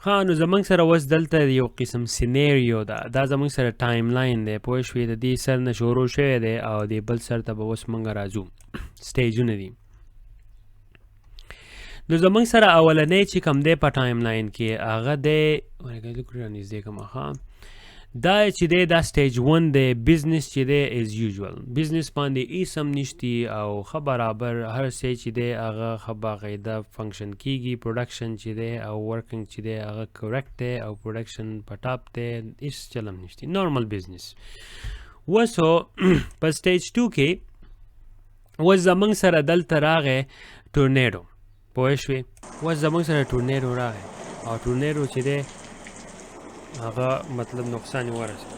ها، نو زمونږ سره اوس دلته یو قسم scenario ده. دا زمونږ سره timeline دی، پوه شوې؟ د دې سر نه شروع شوی دی او د بل سر ته به اوس مونږ راځو، stage ونه دي. نو زمونږ سره اولنی چې کوم دی په timeline کې، هغه دی، ورګه لږ رانږدې کړم. ښه، دا چې دی دا stage 1 دی. Business چې دی as usual، business باندې هیڅ هم نشتی او ښه برابر هر څه چې دی هغه ښه باقاعده function کیږي. Production چې دی او working چې دی هغه correct دی او production په top دی، هیڅ چلم نشتی، normal business. وسو په stage 2 کې اوس زمونږ سره دلته راغی ټورنیډو، پوه شوې؟ اوس زمونږ سره ټورنیډو راغی او ټورنیډو چې دی هغه مطلب نقصان یې ورسېد.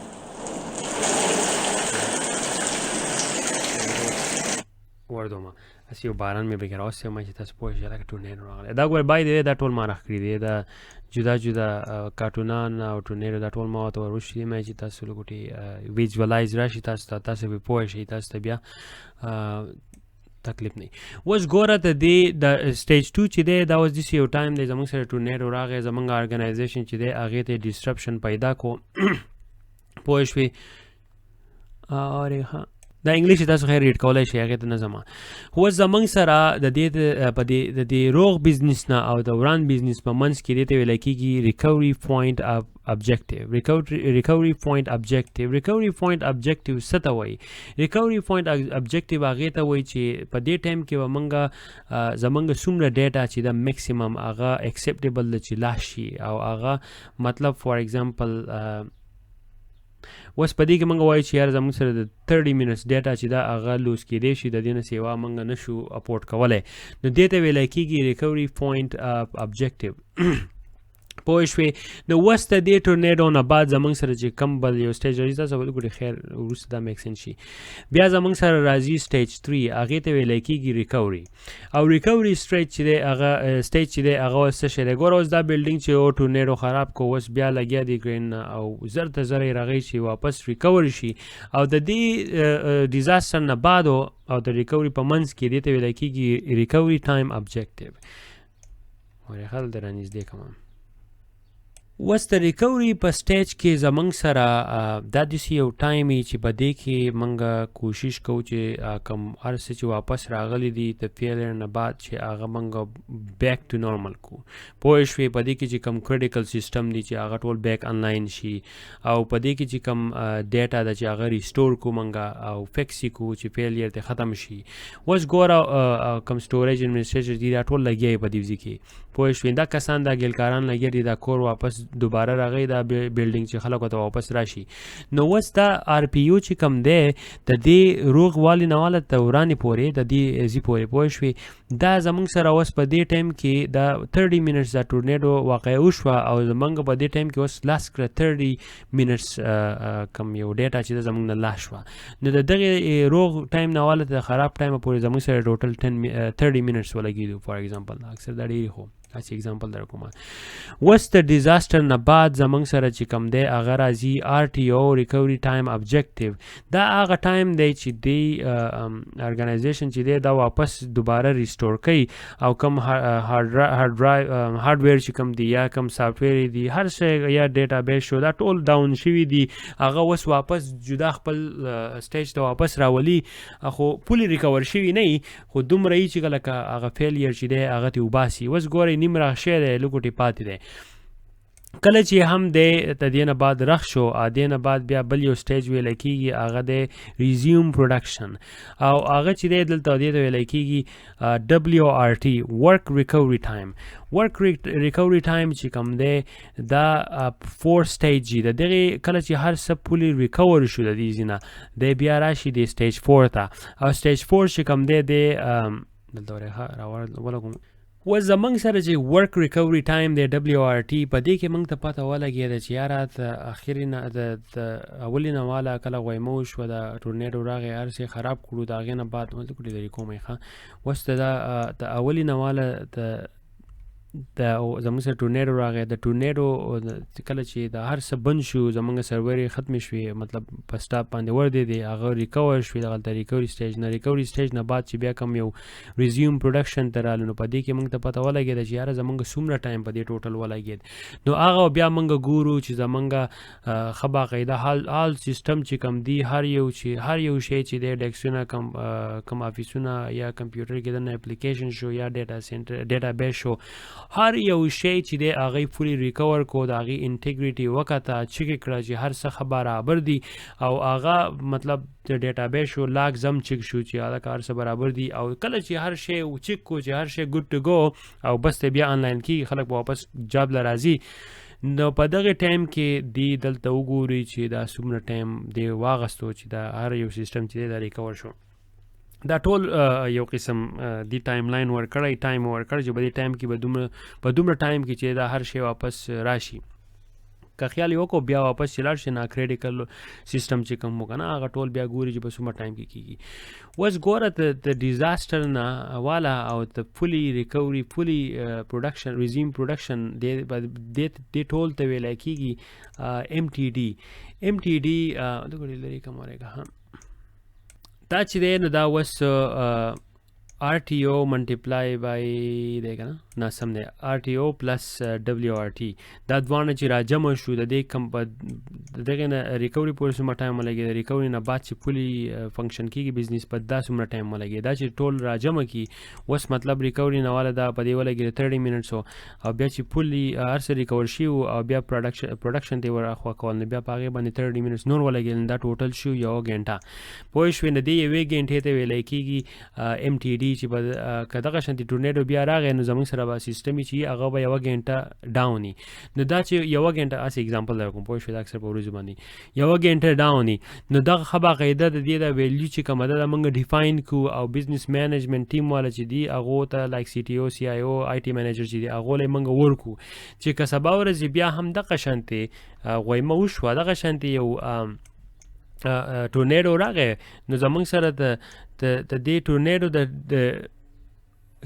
وردومه هسې یو باران مې پکې راوستی ما چې تاسو پوه شئ لکه ټورنیډو راغلی. دا ګوره، بای دی، دا ټول ما راښکلي دي، دا جدا جدا کارټونان او ټورنیډو، دا ټول ما ورته وروشي دي ما چې تاسو لګوټې visualize راشي تاسو ته، تاسو به پوه شئ، تاسو ته بیا تکلیف نه. اوس ګوره، د دې د stage 2 چې دی دا اوس داسې یو time دی، زمونږ سره ټورنیډو راغی، زمونږ organization چې دی هغې ته disruption پیدا کو، پوه شوې؟ اره ښه، دا English تاسو خیر read کولای شئ، هغې ته نه ځم. خو اوس زمونږ سره د دې په دې د دې روغ business نه او د وران business په منځ کې دې ته ویل کېږي recovery point objective. Recovery point objective. Recovery point objective څه ته وایي؟ Recovery point objective هغې ته وایي چې په دې time کې به مونږ زمونږ څومره data چې د maximum هغه acceptable ده چې لاس شي او هغه مطلب for example اوس په دې کې مونږ وایو چې یار زمونږ سره د 30 minutes data چې دا هغه lose کېدی شي، د دې نه سیوا مونږ نشو afford کولی. نو دې ته ویل کېږي recovery point objective، پوه شوې؟ نو اوس د دې ټورنیډو نه بعد زمونږ سره چې کوم بل یو stage راځي، تاسو به وګورئ، خیر وروسته دا make sense شي. بیا زمونږ سره راځي stage 3، هغې ته ویل کېږي recovery. او recovery stage چې دی هغه stage چې دی هغه اوس څه شی دی؟ ګوره، اوس دا building چې او ټورنیډو خراب کو، اوس بیا لګیا دی crane او زر تر زره یې راغی چې واپس recover شي. او د دې disaster نه بعد او د recovery په منځ کې دې ته ویل کېږي recovery time objective. ورې دلته رانږدې کوم. اوس د recovery په stage کې زمونږ سره دا داسې یو time وي چې په دې کې مونږ کوشش کوو چې کوم هر څه چې واپس راغلي دي د failure نه بعد چې هغه مونږ back to normal کو، پوه شوې؟ په دې کې چې کوم critical system دي چې هغه ټول back online شي او په دې کې چې کوم data ده چې هغه restore کو مونږ او fix یې کو چې failure ته ختم شي. اوس ګوره، کوم storage administrator دي دا ټول لګیا په دې ځای کې، پوه شوې؟ دا کسان، دا ګلکاران لګیا دي، دا کور واپس دوباره راغی، دا building چې خلکو ته واپس راشي. نو اوس دا RPO چې کم دی د دې روغ والي نه واله ته ورانې پورې د دې ځي پورې، پوه شوې؟ دا زمونږ سره اوس په دې time کې دا 30 minutes دا ټورنیډو واقع وشوه او زمونږ په دې time کې اوس لاس کړه 30 minutes کم یو data چې زمونږ نه لاس شوه. نو د دغې روغ time نه واله ته خراب time پورې زمونږ سره total 30 minutes ولګېدو for example. اکثر دا ډېرې، خو هسې example در کوم. اوس د disaster نه بعد زمونږ سره چې کوم دی هغه راځي RTO، recovery time objective. دا هغه time دی چې دی organization چې دی دا واپس دوباره restore کوي او کوم hard hardware چې کوم دی یا کوم software دی، هر څه یا database شو، دا ټول down شوي دي، هغه اوس واپس جدا خپل stage ته واپس راولي. خو fully recover شوي نه، خو دومره یې چې لکه هغه failure چې دی هغه ته وباسي. اوس ګورئ، نیم رغ شوی دی، لږ پاتې دی. کله چې هم دی د دې نه بعد رخ شو، دې نه بعد بیا بل یو stage ویل کېږي، هغه دی resume production. او هغه چې دی دلته دې ته ویل کېږي WRT، work recovery time. Work recovery time چې کوم دی دا four stage دی. د دغې کله چې هر څه fully recover شو د دې ځینه دی بیا راشي د stage 4 ته. او stage 4 چې کوم دی دی دلته ورې راوړ. و زمونږ سره چې work recovery time دی، WRT، په دې کې موږ ته پته ولګېده چې یاره د اخري نه د اولې نه واله کله غویمه وشوه، د ټورنیډو راغی، هر څه خراب کړو، د هغې نه بعد ولې کړي لرې کوم ښه. اوس د د اولې نه واله د د زموږ سره ټورنیډو راغی. د ټورنیډو کله چې د هر څه بند شو، زموږ سرور یې ختمې شوې، مطلب په سټاپ باندې ور دی دی هغه ریکور شوې، دغلته ریکوري سټیج نه، ریکوري سټیج نه بعد چې بیا کوم یو ریزیوم پروډکشن ته رالو، نو په دې کې موږ ته پته ولګېده چې یاره زموږ څومره ټایم په دې ټوټل ولګېد. نو هغه بیا موږ ګورو چې زموږ ښه باقاعده حال سیستم چې کوم دی، هر یو شی چې دی، ډیسکونه، کوم افیسونه یا کمپیوټر کې دننه اپلیکیشن شو یا ډیټا سنټر ډیټا بیس شو، هر یو شی چې دی هغه fully recover کو، د هغې integrity وکته، چک کړه چې هر څه ښه برابر دي، او هغه مطلب د ډیټا بیس شو، لاګز هم چک شو چې هغه هر څه برابر دي. او کله چې هر شی چک کو چې هر شی good to go او بس ته بیا آنلاین کیږي، خلک به واپس job له راځي، نو په دغه ټایم کې دی دلته وګوري چې دا څومره ټایم دی واغستو چې دا هر یو سیستم چې دی دا recover شو. دا ټول یو قسم دی ټایم لاین ورکړی، ټایم ورکړی چې په دې ټایم کې به دومره، په دومره ټایم کې چې دا هر شی واپس راشي. که خیال یې وکړو بیا واپس چې لاړ شي نا critical سیستم چې کوم وکنه، هغه ټول بیا ګوري چې په څومره ټایم کې کیږي. اوس ګوره د disaster نه والا او د fully recovery، fully production، resume production، دې ټول ته ویلی کیږي ام ټي ډي. ام ټي ډي دغه لري کوم ورګه. ها، دا چې دی نو دا اوس ار ټي او multiply by دی که نه، نه سم دی، ار ټي او پلس ډبلیو ار ټي، دا دواړه چې راجمع شو، د دې کم په د دغې نه recovery پورې څومره ټایم ولګېد، recovery نه بعد چې fully function کېږي business په دا څومره ټایم ولګېد، دا چې ټول راجمع کړي اوس مطلب recovery نه والا دا په دې ولګېد 30 minutes او بیا چې fully هر څه recover شي او بیا production ته یې ور اخوا کول، نو بیا په هغې باندې 30 minutes نور ولګېدل، دا ټوټل شو یوه ګنټه. پوه شوې؟ نو دې یوې ګنټې ته ویلی کېږي ام ټي ډي. چې به که دغه شانتې ټورنیډو بیا راغی نو زموږ سره به سیستم چې هغه به یوه ګنټه down وي. نو دا چې یوه ګنټه، هسې example در کوم، پوه شوې؟ دا اکثر په ورځو باندې یوه ګنټه down وي، نو دغه ښه باقاعده د دې دا value چې کومه ده دا موږ define کړو او business management team والا چې دي هغو ته، لایک سی ټي او، سی آی او، آی ټي منیجر چې دي هغو له موږ ورکړو چې که سبا ورځې بیا هم دغه شانتې غویمه وشوه، دغه شانتې یو ټورنیډو راغی، نو زموږ سره د دې ټورنیډو د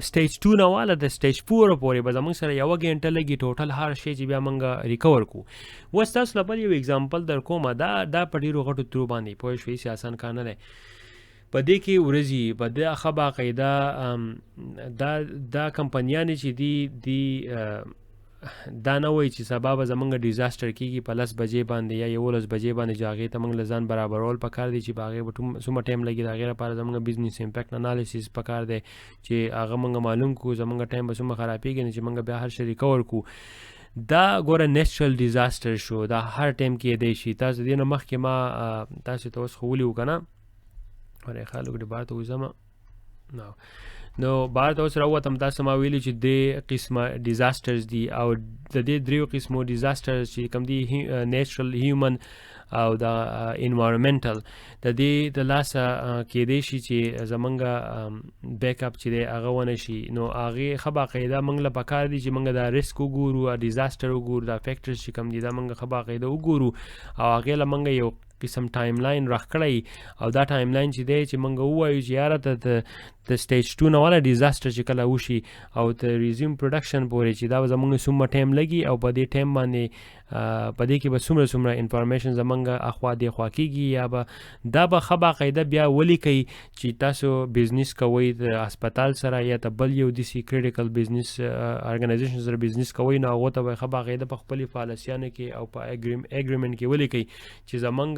stage 2 نه والا د stage 4 پورې به زموږ سره یوه ګنټه لګي ټوټل هر شی چې بیا موږ recover کړو. اوس تاسو له بل یو example در کوم، دا په ډېرو غټو ترو باندې، پوه شوې؟ هېڅ اسان کار نه دی. په دې کې ورځي په دې ښه باقاعده دا کمپنیانې چې دي، دي دا نه وایي چې سبا به زمونږ disaster کیږي په 10 بجې باندې یا 11 بجې باندې، چې هغې ته موږ له ځان برابرول پکار دي چې په هغې به څومره ټایم لګي، د هغې لپاره زمونږ business impact analysis پکار دی چې هغه موږ معلوم کړو زمونږ ټایم به څومره خرابېږي، نو چې موږ بیا هر شی recover کړو. دا ګوره natural disaster شو، دا هر ټایم کېدی شي. تاسو دې نه مخکې ما تاسو ته اوس ښوولي وو که نه؟ ورې ښه لږ دې بهر ته وځم. نو بهر ته اوس راووتم، تاسو ما ویلي چې درې قسمه disasters دي، او د دې دریو قسمو disasters چې کوم دي، natural، human او د environmental، د دې د لاسه کېدی شي چې زمونږ بیک اپ چې دی هغه ونه شي. نو هغې ښه باقاعده موږ له پکار دي چې موږ دا risk وګورو، disaster وګورو، دا factors چې کوم دي دا موږ ښه باقاعده وګورو، او هغې له موږ یو قسم ټایم لاین راښکلی، او دا ټایم لاین چې دی چې موږ ووایو چې یاره د stage 2 نه والا disaster چې کله وشي او د resume production پورې چې دا به زمونږ څومره ټایم لګي، او په دې ټایم باندې په دې کې به څومره څومره information زمونږ اخوا دې خوا کېږي، یا به دا به ښه باقاعده بیا ولیکئ چې تاسو business کوئ د هسپتال سره یا ته بل یو داسې critical business organization سره business کوئ، نو هغو ته به ښه باقاعده په خپلې پالیسیانو کې او په agreement کې ولیکئ چې زمونږ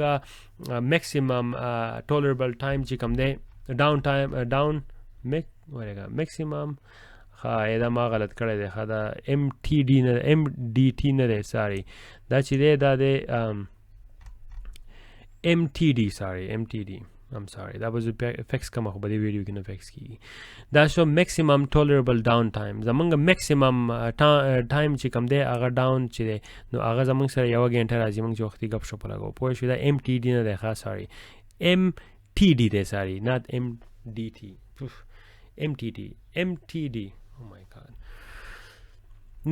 maximum tolerable time چې کوم دی down time، down ورګه maximum، ښه دا ما غلط کړی دی، ښه دا ام ټي ډي نه، ام ډي ټي نه دی، sorry، دا چې دی دا دی ام ټي ډي، sorry ام ټي ډي، I'm sorry، دا به زه fix کړم، خو په دې ویډیو کې نه fix کېږي. دا شو maximum tolerable down time، زمونږ maximum time چې کوم دی هغه down چې دی نو هغه زمونږ سره یوه ګنټه راځي، مونږ چې وختي ګپ شپ ولګوو، پوه شوې؟ دا ام ټي ډي نه دی، ښه sorry ام ټي ډي دی، sorry not ام ډي ټي، ام ټي ډي، ام ټي ډي، oh my God.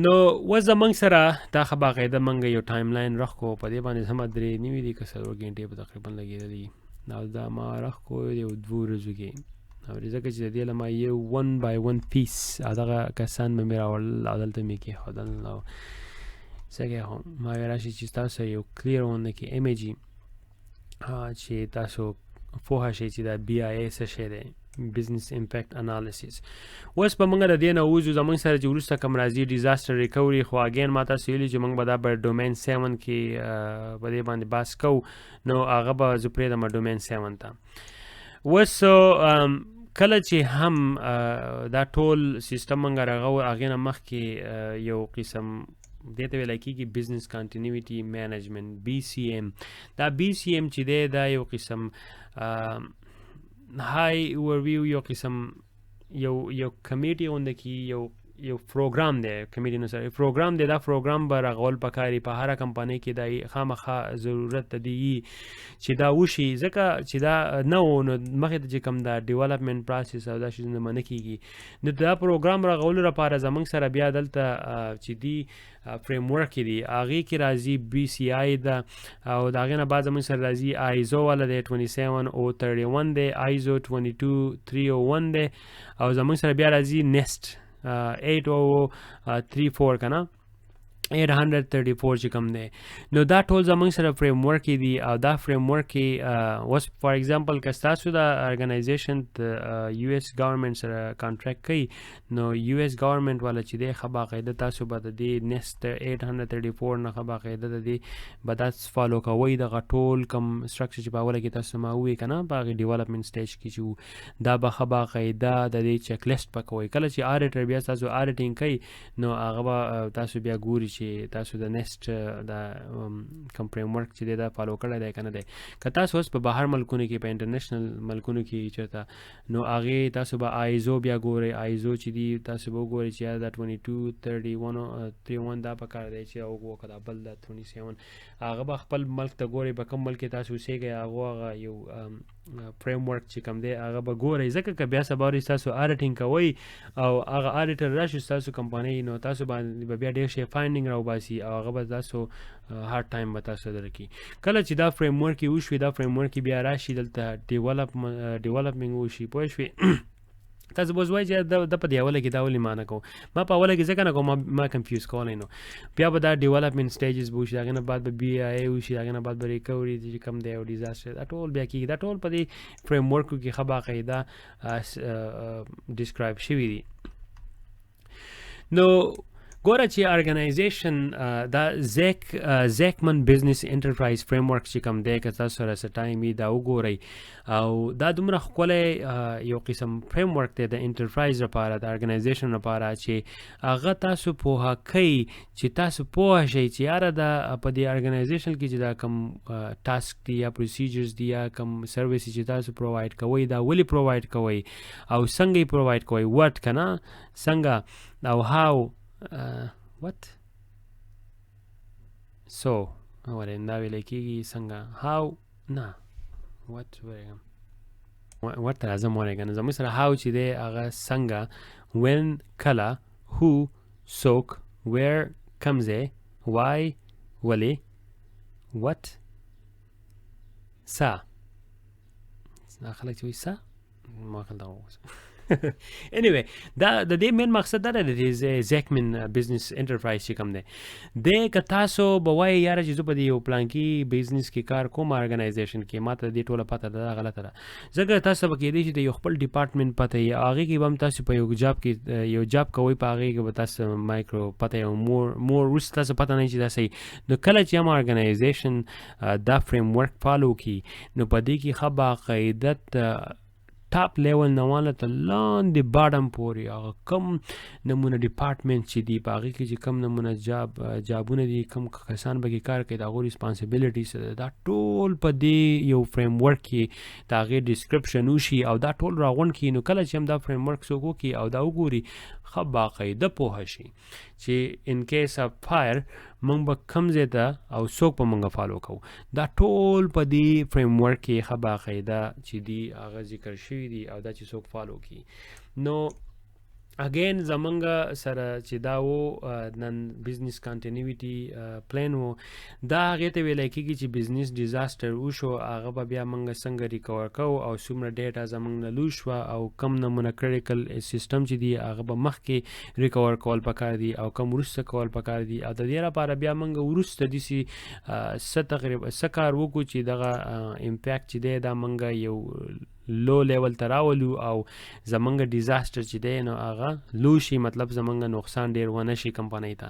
نو اوس زمونږ سره دا ښه باقاعده مونږ یو ټایم لاین راښکو، په دې باندې هم درې نیوي دي که څلور ګنټې به تقریبا لګېدلي. دا ما راښکو یو دوو ورځو کې. او ځکه چې د دې له ما یو 1 بای 1 پیس دغه کسان به مې راوړل او دلته مې کېښودل. او ځکه خو ما ویل راشي چې تاسو یو clear غونډه کې image چې تاسو پوه شئ چې دا BIA څه شی دی، business impact analysis. اوس به موږ د دې نه وځو. زموږ سره چې وروسته کوم راځي disaster recovery، خو again ما تاسو ویلي چې موږ به دا په domain 7 کې په دې باندې بحث کوو، نو هغه به زه پرېږدم domain 7 ته. اوس کله چې هم دا ټول سیستم موږ راغو، هغې نه مخکې یو قسم دې ته ویل کېږي business continuity management، BCM. دا BCM چې دی دا یو قسم high overview، یو قسم یو کمیټي غونډه کې یو پروګرام دی، کمیټي نو سره پروګرام دی. دا پروګرام به راغول پکاري په هره کمپنۍ کې، دا خامخا ضرورت دی چې دا وشي، ځکه چې دا نه و نو مخې ته چې کوم دا development process او دا شیزونه منع کېږي. نو دا پروګرام راغولو لپاره زمونږ سره بیا دلته چې دی framework دی، هغې کې راځي BCI ده، او د هغې نه بعد زمونږ سره راځي ISO والا دی 27031 دی، ISO 22301 دی، او زمونږ سره بیا راځي NIST 8034 که نه، 834 چې کوم دی. نو دا ټول زمونږ سره framework دی. او دا framework کې اوس for example که ستاسو د organization د US government سره contract کوي، نو US government والا چې دی ښه باقاعده تاسو به د دې NIST 834 نه ښه باقاعده د دې به دا follow کوئ. دغه ټول کوم structure چې په اوله کې تاسو ما وویل که نه، په هغې development stage کې چې دا به ښه باقاعده د دې چک لیست به کوئ. کله چې auditor بیا تاسو auditing کوي، نو هغه به تاسو بیا ګوري چې تاسو د NIST د کوم framework چې دی دا follow کړی دی که نه دی. که تاسو اوس په بهر ملکونو کې، په international ملکونو کې چېرته، نو هغې تاسو به ISO بیا ګورئ. ISO چې دی تاسو به وګورئ چې دا 22 31 31 دا پکار دی چې او که دا بل دا 27، هغه به خپل ملک ته ګورئ، په کوم ملک کې تاسو اوسېږئ، هغه هغه یو framework چې کوم دی هغه به ګورئ. ځکه که بیا سبا ورځ تاسو auditing کوئ او هغه auditor راشي ستاسو کمپنۍ، نو تاسو باندې به بیا ډېر شی finding راوباسي او هغه به تاسو hard time به تاسو درکړي. کله چې دا framework یې وشوي، دا framework بیا راشي دلته developing وشي، پوه شوې؟ تاسو به اوس وایئ چې د په دې اوله کې دا ولې ما نه کوو. ما په اوله کې ځکه نه کوم، ما confuse کولی. نو بیا به دا development stages به وشي، د هغې نه بعد به BIA وشي، د هغې نه بعد به recovery چې کوم دی او disaster، دا ټول بیا کېږي. دا ټول په دې framework کې ښه باقاعده describe شوي دي. نو ګوره چې organization دا Zachman business enterprise framework چې کوم دی، که تاسو سره څه time وي دا وګورئ. او دا دومره ښکلی یو قسم framework دی د enterprise لپاره، د organization لپاره، چې هغه تاسو پوهه کوي چې تاسو پوه شئ چې یاره دا په دې organization کې چې دا کوم task دی یا procedures دی یا کوم service چې تاسو provide کوئ، دا ولې provide کوئ او څنګه یې provide کوئ، what که نه، څنګه او how، what، so ولې دا ویل کېږي څنګه، how نه، what ورېږم ورته راځم ورېږم. زموږ سره how چې دی هغه څنګه، when کله، who څوک، where کوم ځای، why ولې، what څه. دا خلک چې وایي څه ما خلک اوس. Anyway، دا د دې main مقصد دا دی، د دې Zachman business enterprise چې کوم دی، د که تاسو به وایي یاره چې زه په دې یو پلانکي business کې کار کوم، organization کې، ما ته د دې ټوله پته ده، دا غلطه ده. ځکه تاسو به کېدای شي د یو خپل department پته یې، هغې کې به هم تاسو په یو job کې یو job کوئ، په هغې کې به تاسو مایکرو پته یو مور وروسته تاسو پته نه چې دا صحیح. نو کله چې هم organization دا framework follow کړي، نو په دې کې ښه باقاعده top level نه واله ته لاندې bottom پورې هغه کم نمونه department چې دی، په هغې کې چې کم نمونه جابونه دي، کم کسان پکې کار کوي، د هغو responsibilities ده، دا ټول په دې یو framework کې د هغې description وشي او دا ټول راغونډ کړي. نو کله چې هم دا framework څوک وکړي او دا وګوري، ښه باقاعده پوه شي چې in case of fire موږ به کوم ځای ته او څوک به موږ follow کوو. دا ټول په دې framework کې ښه باقاعده چې دي هغه ذکر شوي دي او دا چې څوک follow کړي نو اګین زمونږ سره چې دا وو نن بزنس کانټینیوټي پلان وو، دا هغې ته ویلی کېږي چې بزنس ډیزاسټر وشو، هغه به بیا موږ څنګه ریکور کوو او څومره ډیټا زمونږ نه لوز شوه او کم نمونه کریټیکل سیستم چې دی هغه به مخکې ریکور کول پکار دي او کم وروسته کول پکار دي. او د دې لپاره بیا موږ وروسته داسې څه تقریبا څه کار وکړو چې دغه امپیکټ چې دی دا موږ یو لو لیول ته راولو او زمونږ ډیزاسټر چې دی نو هغه لو شي، مطلب زمونږ نقصان ډیر ونه شي کمپنۍ ته.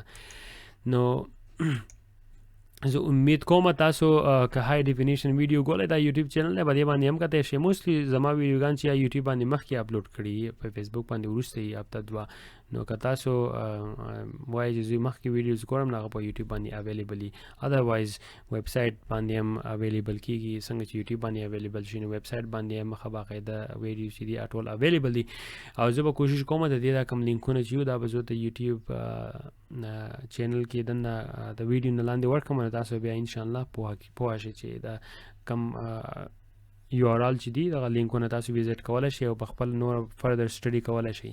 نو زه امید کوم تاسو که های ډیفینیشن ویډیو ګولای، دا یوټیوب چینل دی، په دې باندې هم کتی شئ. موسټلی زما ویډیوګان چې یوټیوب باندې مخکې اپلوډ کړي، په فیسبوک باندې وروسته یې هفته دوه. نو که تاسو وایئ چې زه مخکې ویډیوز ګورم، نو هغه په یوټیوب باندې اویلیبل دي، ادروایز ویب سایټ باندې هم اویلیبل کیږي. څنګه چې یوټیوب باندې اویلیبل شي نو ویب سایټ باندې هم ښه باقاعده ویډیو چې دي ټول اویلیبل دي. او زه به کوشش کوم د دې دا کوم لینکونه چې یو دا به زه د یوټیوب چینل کې دننه د ویډیو نه لاندې ورکړم، نو تاسو بیا ان شاء الله پوه شئ چې دا کوم یو آر ال چې دي دغه لینکونه تاسو ویزیټ کولی شئ او په خپل نور فردر سټډي کولی شئ.